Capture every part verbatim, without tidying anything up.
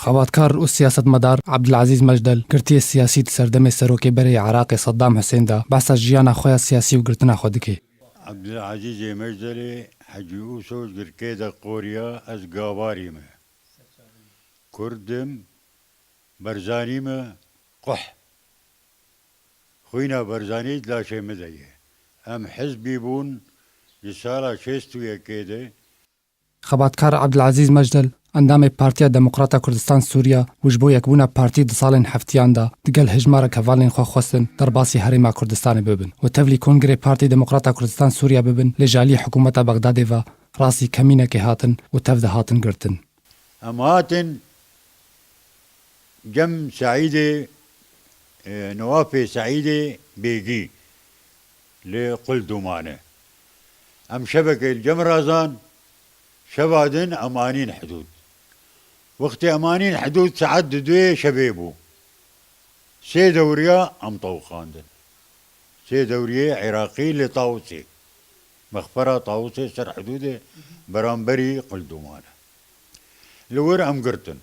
Xebatkar û siyasetmedar Ebdilezîz Mecdel, girtiyê siyasî di serdemê serokê berê yê Iraqê Seddam Husên de behsa jiyana xwe ya siyasî û girtina xwe dike. Ebdilezîzê Mecdelê Hecî Ûso ji girkê de qoriya, ez gavarî me. Kurd im, Berzanî me, quh. Xwîna Berzanî di laşê min de ye. Em hizbî bûn di sala şêst û yekê de. Xebatkar Ebdilezîz Mecdel, endamê Partiya Demokrata Kurdistan Sûriya û ji bo yekbûna partî di salên heftiyan de digel hejmarek hevalên xwe xwestin derbasî Herêma Kurdistanê bibin û tevlî Kongrê Partî Demokrata Kurdistan Sûriya bibin, lê ji alî hikûmeta Bexdadê ve rastî kemînekê hatin û tev de hatin girtin. Em hatin cem Seîdê, e, Newafê Seîdê Bêgî li Quldûmanê. Em şevekê li cem razan, şeva din em anîn hidûd. Wextê em anîn hidûd saet di duyê şevê bû. Sê dewriya em tewqandin. Sê dewriyê Iraqî li Tawusê. Mexfera Tawusê ser hidûdê beramberî Quldûman e. Li wir em girtin.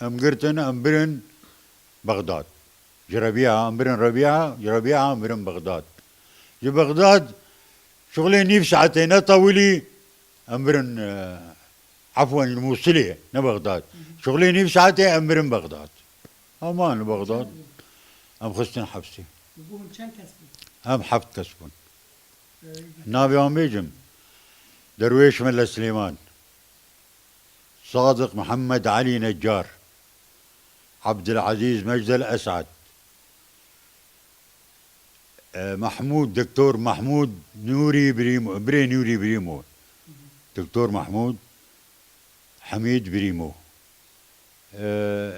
Em girtin, em birin Bexdad. Ji Rebîa, em birin Rebîa, ji Rebîa em birin Bexdad. Ji Bexdad şixulê nîv saetê ne tewilî, em birin, e, efwen, li Mûsilê, ne Bexdad. Şixulê nîv saetê em birin Bexdad. Heman li Bexdad. Em xistin hepsê. Em heft kes bûn. Navê wan bêjim. Derwêş Mele Silêman. Sadiq Mihemed Elî Necar. Ebdilezîz Mecdel Esad. E, Mahmud, Doktor Mahmud Nûrî Birîmo, birê Nûrî Birîmo. Doktor Mahmud Hemîd Birîmo. E,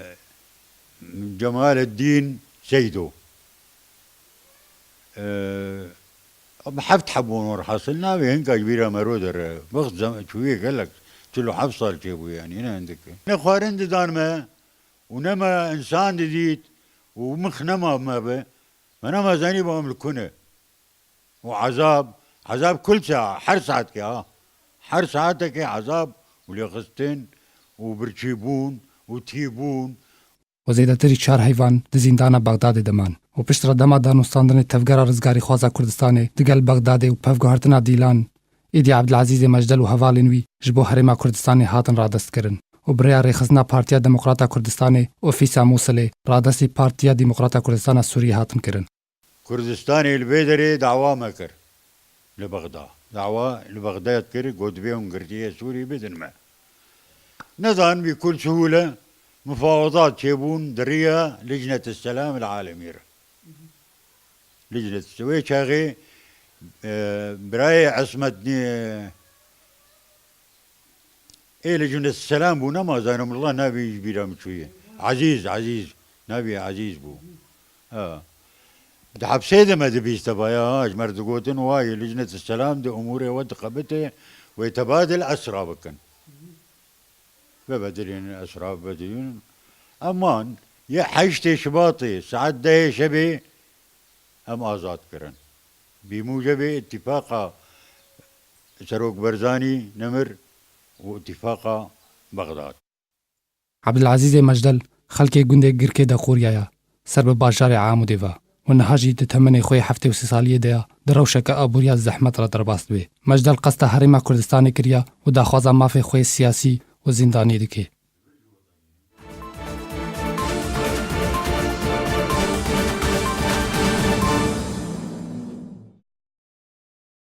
Cemaleddîn Seydo. E, em heft heb bûn, werhasil navê hinka ji bîra me ro dere. Wext zem-, çûyê gelek, çil û heft sal çêbû yanî, ne hindik. Ne xwarin didan me û ne me însan didît û mix nema me be. Me nema zanî ba em li ku ne. Û ezab, ezab kul saet, her saetkê ha. Her saetekê ezab û lêxistin û birçîbûn û tîbûn. Û zêdetirî çar heyvan di zîndana Bexdadê de man. Û piştre dema danûstandinê Tevgera Rizgarîxwaza Kurdistanê digel Bexdadê û pevguhertina dîlan, êdî Ebdilezîzê Mecdel û hevalên wî ji bo Herêma Kurdistanê hatin radestkirin û bi rêya rêxistina Partiya Demokrata Kurdistanê, Ofîsa Mûsilê, radestî Partiya Demokrata Kurdistana Sûriyê hatin kirin. Kurdistanê li vê derê dawa me kir li Bexda. Dawa li Bexdayê kir, got, divê hûn girtiyê Sûrî bidin me. Nezan bi kul sihûle mufawedat çêbûn di riya Licnet Selam el Alemî re. Licnet, wê çaxê, e, birayê Esmet nî-, Ê li Cundes Selam bû, nema zanim, Allah navê ji bîra min çûye. Ezîz, Ezîz. Navê Ezîz bû. Ha. Di hepsê de me dibîste baya, ha, ji me re digotin, wayê li Cundes Selam di umûrê we dixebite, wê tebadil esra bikin. Vebedilîn esra, vebedilîn. Eman, yê heştê Şibatê, saet dehê şevê, em azad kirin. Bi mûcebê îtîfaqa Serok Berzanî nemir û îtîfaqa Bexdad. Ebdilezîzê Mecdel xelkê gundê Girkê de qoriyaya, ser bi bajarê Amûdê ve û niha jî di temenê xwe yê heftê û sê saliyê de ya, di rewşeke aboriya zehmet re derbas dibê. Mecdel qesta Herêma Kurdistanê kiriya û daxwaza mafê xwe yê siyasî û zîndanî dike.